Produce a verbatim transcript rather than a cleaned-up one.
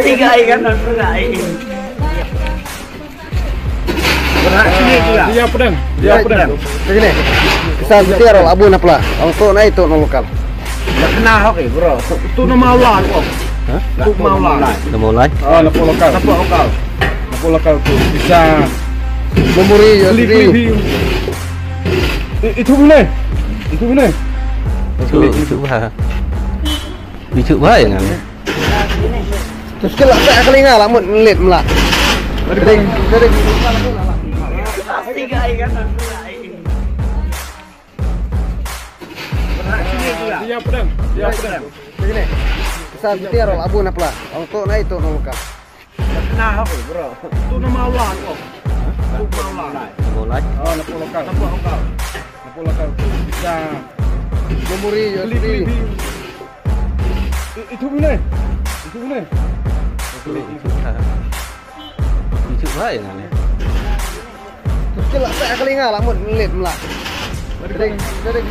Tiga ikan dan berai. Dia pedang, dia pedang. Sini. Kesan setia roh abun apla. Ong tu nai tu no lokal. Kena hok eh, bro. Tu nama Allah kok. Hah? Tu nama Allah. Nama Allah? Ah, lapor lokal. Lapor lokal. Lapor lokal tu. Bisa memori ya. Klik, klik, klik. Eh, itu mana? Itu mana? Itu, itu bah. Itu bah yang ane. Terus kelak tak kelinga lah mut melit melak. Ding, ding. Dia pedang, dia pedang. Sini. Kesan setia roh abun apla. Ong tu nai tu no lokal. Kena hok eh, bro. Tu nama Allah kok. Tu nama Allah. Nama Allah? Ah, lapor lokal. Lapor lokal. Lapor lokal tu. Bisa memori ya. Klik, klik, klik. Eh, itu mana? Itu mana? Itu, itu. Itu bah yang ane. Terus kelak tak kelinga lah mut melit melak. Ding, ding.